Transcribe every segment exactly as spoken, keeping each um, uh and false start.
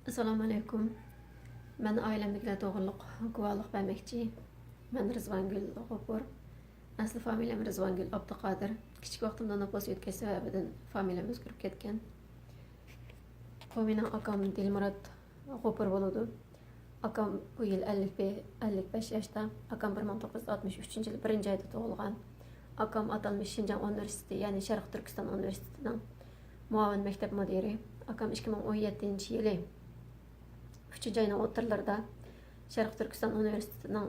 ئەسسالامۇ ئەلەيكۇم. مەن ئائىلەمدىكىلەر توغرۇلۇق گۇۋاھلىق بەرمەكچى. مەن رىزۋانگۈل غوپۇر. ئەسلى فامىلەم رىزۋانگۈل ئابدۇقادىر. كىچىك ۋاقتىمدا نوپۇس يۆتكەش سەۋەبىدىن فامىلەم ئۆزگىرىپ كەتكەن. بۇ مېنىڭ ئاكام دىلمۇرات غوپۇر بولىدۇ. ئاكام بۇ يىل ئەللىك بە-، ئەللىك بەش ياشتا. ئاكام بىر مىڭ توققۇز يۈز ئاتمىش ئۈچىنچى يىل بىرىنچى ئايدا تۇغۇلغان. ئاكام ئاتالمىش شىنجاڭ ئۇنىۋېرسىتېتى، يەنى شەرقىي تۈركىستان ئۇنىۋېرسىتېتىنىڭ مۇئاۋىن مەكتەپ مۇدىرى. ئاكام ئىككى مىڭ ئون يەتتىنچى يىلى ئۈچىنچى ئاينىڭ ئوتتۇرىلىرىدا شەرقىي تۈركىستان ئۇنىۋېرسىتېتىنىڭ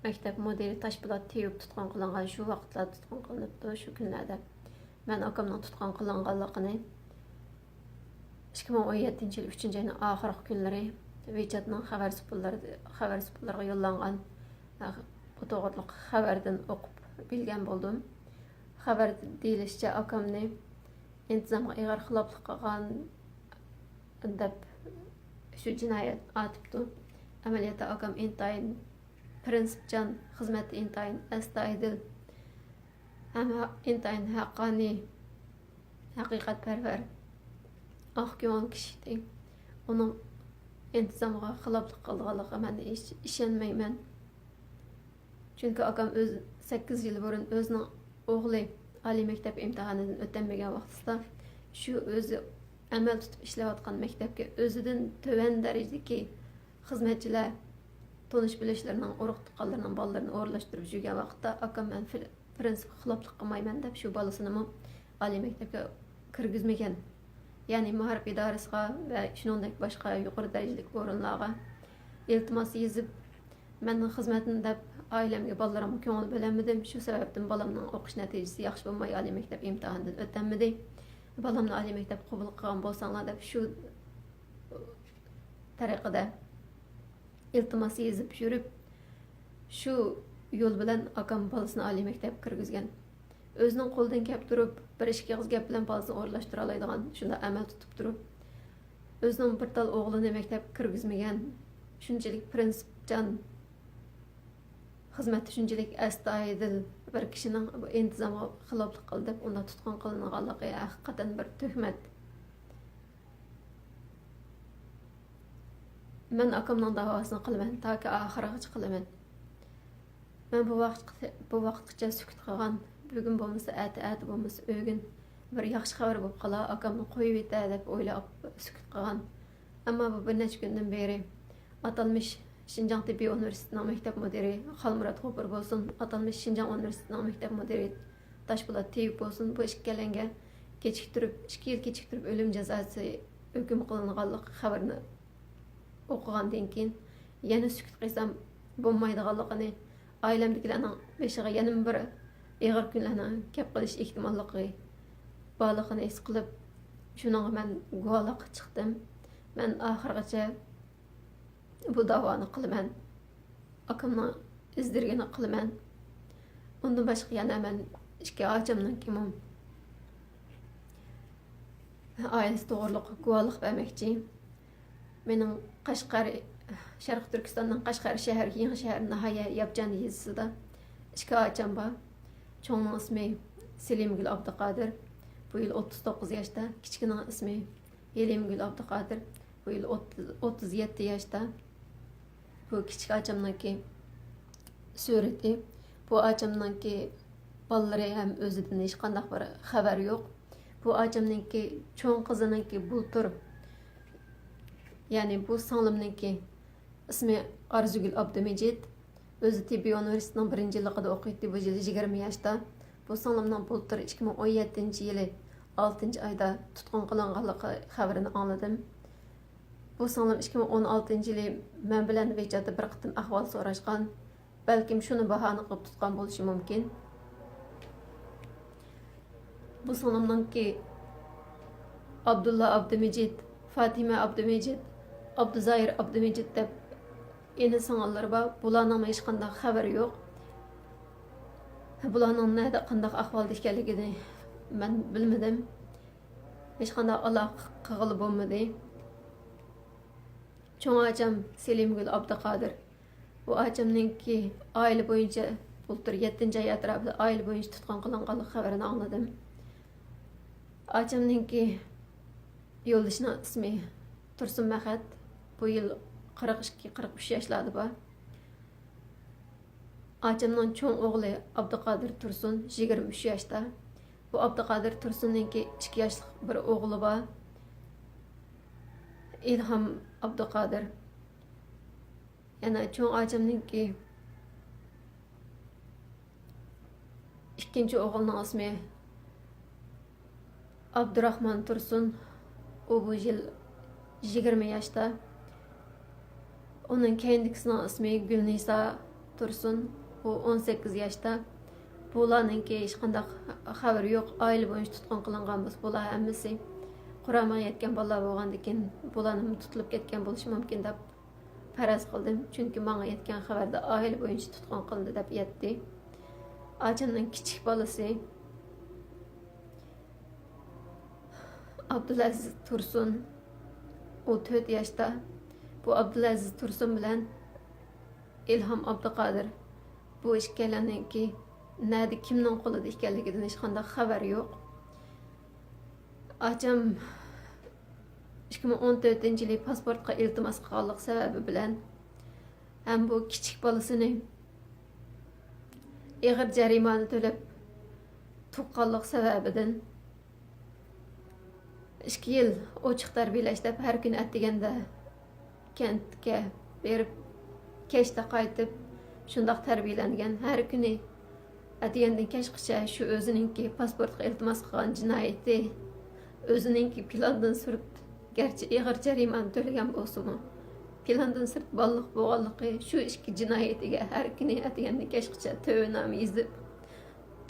مەكتەپ مۇدىرى تاشپولات تېۋىپ تۇتقۇن قىلىنغان، شۇ ۋاقىتلاردا تۇتقۇن قىلىنىپتۇ، شۇ كۈنلەردە. مەن ئاكامنىڭ تۇتقۇن قىلىنغانلىقىنى ئىككى مىڭ ئون يەتتىنچى يىل ئۈچىنچى ئاينىڭ ئاخىرقى كۈنلىرى ۋىچاتنىڭ خەۋەر سۇپىلىرى، خەۋەر سۇپىلىرىغا يوللانغان، بۇ توغرىلىق خەۋەردىن ئوقۇپ بىلگەن بولدۇم. خەۋەردە دېيىلىشىچە، ئاكامنى ئىنتىزامغا ئېغىر خىلاپلىق قىلغان دەپ شۇ جىنايەت ئارتىپتۇ. ئەمەلىيەتتە ئاكام ئىنتايىن پىرىنسىپچان، خىزمەتتە ئىنتايىن ئەستايىدىل ھەم ھە-، ئىنتايىن ھەققانىي، ھەقىقەتپەرۋەر، ئاق كۆڭۈل كىشى ئىدى. ئۇنىڭ ئىنتىزامغا خىلاپلىق قىلىدىغانلىقىغا مەن ھېچ ئىشەنمەيمەن. چۈنكى ئاكام ئۆز سەككىز يىل بۇرۇن ئۆزىنىڭ ئوغلى ئالىي مەكتەپ ئىمتىھانىدىن ئۆتەلمىگەن ۋاقتىسىدا، شۇ ئۆزى ئەمەل تۇتۇپ ئىشلەۋاتقان مەكتەپكە ئۆزىدىن تۆۋەن دەرىجىدىكى خىزمەتچىلەر، تونۇش بىلىشلىرىنىڭ، ئۇرۇق تۇغقانلىرىنىڭ بالىلىرىنى ئورۇنلاشتۇرۇپ يۈرگەن ۋاقىتتا، ئاكام مەن فىل-، پىرىنسىپقا خىلاپلىق قىلمايمەن دەپ، شۇ بالىسىنىمۇ ئالىي مەكتەپكە كىرگۈزمىگەن. يەنى مائارىپ ئىدارىسىغا ۋە شۇنىڭدەك باشقا يۇقىرى دەرىجىلىك ئورۇنلارغا ئىلتىماس يېزىپ، مەن خىزمەتنى دەپ ئائىلەمگە، بالىلىرىمغا كۆڭۈل بۆلەلمىدىم. شۇ سەۋەبتىن بالامنىڭ ئوقۇش نەتىجىسى ياخشى بولماي، ئالىي مەكتەپ ئىمتىھانىدىن ئۆتەلمىدى. بالامنى ئالىي مەكتەپكە قوبۇل قىلغان بولساڭلار دەپ شۇ تەرىقىدە ئىلتىماس يېزىپ يۈرۈپ، شۇ يول بىلەن ئاكام بالىسىنى ئالىي مەكتەپكە كىرگۈزگەن. ئۆزىنىڭ قولىدىن كەپ تۇرۇپ، بىر ئىككى ئېغىز گەپ بىلەن بالىسىنى ئورۇنلاشتۇرالايدىغان شۇنداق ئەمەل تۇتۇپ تۇرۇپ، ئۆزىنىڭ بىر تال ئوغلىنى مەكتەپكە كىرگۈزمىگەن، شۇنچىلىك پىرىنسىپچان، خىزمەتتە شۇنچىلىك ئەستايىدىل بىر كىشىنىڭ بۇ ئىنتىزامغا خىلاپلىق قىلدى دەپ ئۇنداق تۇتقۇن قىلىنغانلىقى ھەقىقەتەن بىر تۆھمەت. مەن ئاكامنىڭ داۋاسىنى قىلىمەن، تاكى ئاخىرىغىچە قىلىمەن. مەن بۇ ۋاقىت، بۇ ۋاقىتقىچە سۈكۈت قىلغان، بۈگۈن بولمىسا ئەتە، ئەتە بولمىسا ئۆگۈن بىر ياخشى خەۋەر بولۇپ قالا، ئاكامنى قويۇۋېتە دەپ ئويلاپ سۈكۈت قىلغان. ئەمما بۇ بىر نەچچە كۈندىن بېرى ئاتالمىش شىنجاڭ تېببىي ئۇنىۋېرسىتېتىنىڭ مەكتەپ مۇدىرى خالمۇرات غوپۇر بولسۇن، ئاتالمىش شىنجاڭ ئۇنىۋېرسىتېتىنىڭ مەكتەپ مۇدىرى تاشپولات تېۋىپ بولسۇن، بۇ ئىككىيلەنگە كېچىكتۈرۈپ، ئىككى يىل كېچىكتۈرۈپ ئۆلۈم جازاسى ھۆكۈم قىلىنغانلىق خەۋىرىنى ئوقۇغاندىن كېيىن، يەنە سۈكۈت قىلسام بولمايدىغانلىقىنى، ئائىلەمدىكىلەرنىڭ بېشىغا يەنە بىر ئېغىر كۈنلەرنىڭ كەپ قېلىش ئېھتىماللىقى بارلىقىنى ھېس قىلىپ، شۇنىڭغا مەن گۇۋاھلىققا چىقتىم. مەن ئاخىرغىچە بۇ داۋانى قىلىمەن. ئاكامنىڭ ئىز دېرىكىنى قىلىمەن. ئۇندىن باشقا يەنە مەن ئىككى ئاچامنىڭكىمۇ ئائىلىسى توغرۇلۇق گۇۋاھلىق بەرمەكچى. مېنىڭ قەشقەر، شەرقىي تۈركىستاننىڭ قەشقەر شەھىرى، يېڭى شەھەر ناھىيە ياپچان يېزىسىدا ئىككى ئاچام بار. چوڭنىڭ ئىسمى سېلىمگۈل ئابدۇقادىر، بۇ يىل ئوتتۇز توققۇز ياشتا. كىچىكىنىڭ ئىسمى ھېلىمگۈل ئابدۇقادىر، بۇ يىل ئوتتۇز، ئوتتۇز يەتتە ياشتا. بۇ كىچىك ئاچامنىڭكى سۈرىتى. بۇ ئاچامنىڭكى بالىلىرى ھەم ئۆزىدىن ھېچقانداق بىر خەۋەر يوق. بۇ ئاچامنىڭكى چوڭ قىزىنىڭكى بۇلتۇر، يەنى بۇ سىڭلىمنىڭكى ئىسمى ئارزۇگۈل ئابدۇمىجىت. ئۆزى تېببىي ئۇنىۋېرسىتېتنىڭ بىرىنچى يىللىقىدا ئوقۇيتتى، بۇ يىل يىگىرمە ياشتا. بۇ سىڭلىمنىڭ بۇلتۇر ئىككى مىڭ ئون يەتتىنچى يىلى ئالتىنچى ئايدا تۇتقۇن قىلىنغانلىقى خەۋىرىنى ئاڭلىدىم. بۇ سىڭلىم ئىككى مىڭ ئون ئالتىنچى يىلى مەن بىلەن ۋىچاتتا بىر قېتىم ئەھۋال سوراشقان. بەلكىم شۇنى باھانە قىلىپ تۇتقان بولۇشى مۇمكىن. بۇ سىڭلىمنىڭكى ئابدۇللا ئابدۇمىجىت، فاتىمە ئابدۇمىجىت، ئابدۇزاھىر ئابدۇمىجىت دەپ ئىنى سىڭىللىرى بار. بۇلارنىڭمۇ ھېچقانداق خەۋىرى يوق. بۇلارنىڭ نەدە، قانداق ئەھۋالدا ئىكەنلىكىنى مەن بىلمىدىم. ھېچقانداق ئالاقە قىلغىلى بولمىدى. چوڭ ئاچام سېلىمگۈل ئابدۇقادىر. بۇ ئاچامنىڭكى ئائىلە بويىچە بۇلتۇر يەتتىنچى ئاي ئەتراپىدا ئائىلە بويىچە تۇتقۇن قىلىنغانلىق خەۋىرىنى ئاڭلىدىم. ئاچامنىڭكى يولدىشىنىڭ ئىسمى تۇرسۇن مەخەت. بۇ يىل قىرىق ئىككى، قىرىق ئۈچ ياشلاردا بار. ئاچامنىڭ چوڭ ئوغلى ئابدۇقادىر تۇرسۇن يىگىرمە ئۈچ ياشتا. بۇ ئابدۇقادىر تۇرسۇننىڭكى ئىككى ياشلىق بىر ئوغلى بار. ئىلھام ئابدۇقادىر. يەنە چوڭ ئاچامنىڭكى ئىككىنچى ئوغلىنىڭ ئىسمى ئابدۇراخمان تۇرسۇن. ئۇ بۇ يىل يىگىرمە ياشتا. ئۇنىڭ كەينىدىكىسىنىڭ ئىسمى گۈلنىسا تۇرسۇن. ئۇ ئون سەككىز ياشتا. بۇلارنىڭكى ھېچقانداق خەۋىرى يوق. ئائىلە بويىچە تۇتقۇن قىلىنغان بولسا، بۇلار ھەممىسى قۇرامىغا يەتكەن بالىلار بولغاندىكىن، بۇلارنىمۇ تۇتۇلۇپ كەتكەن بولۇشى مۇمكىن دەپ پەرەز قىلدىم، چۈنكى ماڭا يەتكەن خەۋەردە ئائىلە بويىچە تۇتقۇن قىلىندى دەپ يەتتى. ئاچامنىڭ كىچىك بالىسى ئابدۇلئەزىز تۇرسۇن، ئۇ تۆت ياشتا. بۇ ئابدۇلئەزىز تۇرسۇن بىلەن ئىلھام ئابدۇقادىر، بۇ ئىككىيلەننىڭكى نەدە، كىمنىڭ قولىدا ئىكەنلىكىدىن ھېچقانداق خەۋەر يوق. ئاچام ئىككى مىڭ ئون تۆتىنچى يىلى پاسپورتقا ئىلتىماس قىلغانلىق سەۋەبى بىلەن ھەم بۇ كىچىك بالىسىنى ئېغىر جەرىمانە تۆلەپ تۇغقانلىق سەۋەبىدىن، ئىككى يىل ئوچۇق تەربىيەلەش دەپ، ھەر كۈنى ئەتىگەندە كەنتكە بېرىپ، كەچتە قايتىپ، شۇنداق تەربىيەلەنگەن. ھەر كۈنى ئەتىگەندىن كەچقىچە شۇ ئۆزىنىڭكى پاسپورتقا ئىلتىماس قىلغان جىنايىتى، ئۆزىنىڭكى پىلاندىن سىرت، گەرچە ئېغىر جەرىمانە تۆلىگەن بولسىمۇ، پىلاندىن سىرت بالىلىق بولغانلىقى، شۇ ئىككى جىنايىتىگە ھەر كۈنى ئەتىگەندىن كەچقىچە تۆۋەننامە يېزىپ،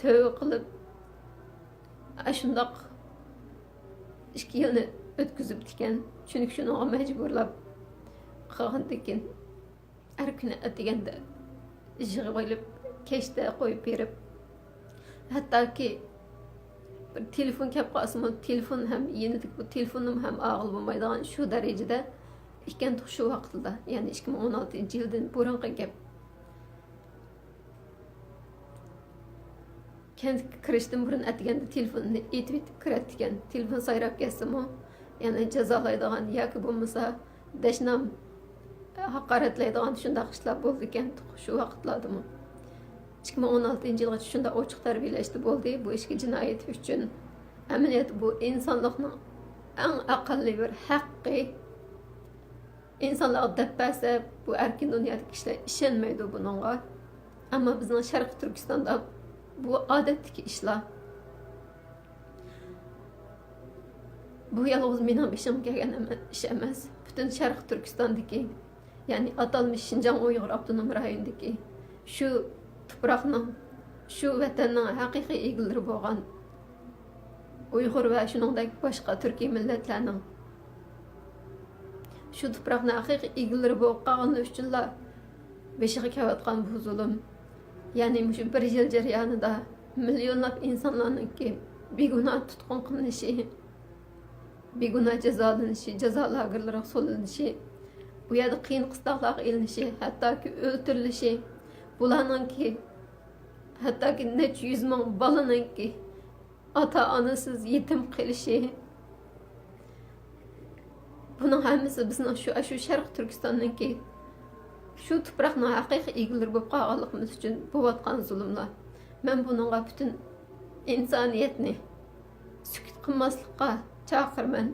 تۆۋە قىلىپ، ئاشۇنداق ئىككى يىلنى ئۆتكۈزۈپتىكەن. چۈنكى شۇنىڭغا مەجبۇرلاپ قىلغاندىكىن، ھەر كۈنى ئەتىگەندە يىغىۋېلىپ، كەچتە قويۇپ بېرىپ، ھەتتاكى بىر تېلېفون كەپ قالسىمۇ، تېلېفون ھەم يېنىدىكى بۇ تېلېفوننىمۇ ھەم ئالغىلى بولمايدىغان شۇ دەرىجىدە ئىكەنتۇق شۇ ۋاقىتلىدا، يەنى ئىككى مىڭ ئون ئالتىنچى يىلدىن بۇرۇنقى گەپ. كەنتكە كىرىشتىن بۇرۇن ئەتىگەندە تېلېفوننى ئېتىۋېتىپ كىرەتتىكەن. تېلېفون سايراپ كەتسىمۇ، يەنە جازالايدىغان ياكى بولمىسا دەشنام، ھاقارەتلەيدىغان شۇنداق ئىشلار بولىدىكەن شۇ ۋاقىتلاردىمۇ. ئىككى مىڭ ئون ئالتىنچى يىلغىچە شۇنداق ئوچۇق تەربىيەلەشتە بولدى بۇ ئىككى جىنايەت ئۈچۈن. ئەمەلىيەتتە بۇ ئىنسانلىقنىڭ ئەڭ ئەقەللىي بىر ھەققى. ئىنسانلارغا دەپ بەرسە، بۇ ئەركىن دۇنيادىكى كىشىلەر ئىشەنمەيدۇ بۇنىڭغا. ئەمما بىزنىڭ شەرقىي تۈركىستاندا بۇ ئادەتتىكى ئىشلار. بۇ يالغۇز مېنىڭ بېشىمغا كەلگەن ئەمە-، ئىش ئەمەس. پۈتۈن شەرقىي تۈركىستاندىكى، يەنى ئاتالمىش شىنجاڭ ئۇيغۇر ئاپتونوم رايونىدىكى شۇ تۇپراقنىڭ، شۇ ۋەتەننىڭ ھەقىقىي ئىگىلىرى بولغان ئۇيغۇر ۋە شۇنىڭدەك باشقا تۈركىي مىللەتلەرنىڭ شۇ تۇپراقنىڭ ھەقىقىي ئىگىلىرى بولۇپ قالغىنى ئۈچۈنلا بېشىغا كېلىۋاتقان بۇ زۇلۇم، يەنى مۇشۇ بىر يىل جەريانىدا مىليونلاپ ئىنسانلارنىڭكى بىگۇناھ تۇتقۇن قىلىنىشى، بىگۇناھ جازالىنىشى، جازا لاگېرلىرىغا سولىنىشى، بۇ يەردە قىيىن قىستاقلارغا ئېلىنىشى، ھەتتاكى ئۆلتۈرۈلۈشى، بۇلارنىڭكى، ھەتتاكى نەچچە يۈز مىڭ بالىنىڭكى ئاتا-ئانىسىز يېتىم قېلىشى، بۇنىڭ ھەممىسى بىزنىڭ شۇ، شۇ شەرقىي تۈركىستاننىڭكى، شۇ تۇپراقنىڭ ھەقىقىي ئىگىلىرى بولۇپ قالغانلىقىمىز ئۈچۈن بولۇۋاتقان زۇلۇملار. مەن بۇنىڭغا پۈتۈن ئىنسانىيەتنى سۈكۈت قىلماسلىققا چاقىرىمەن.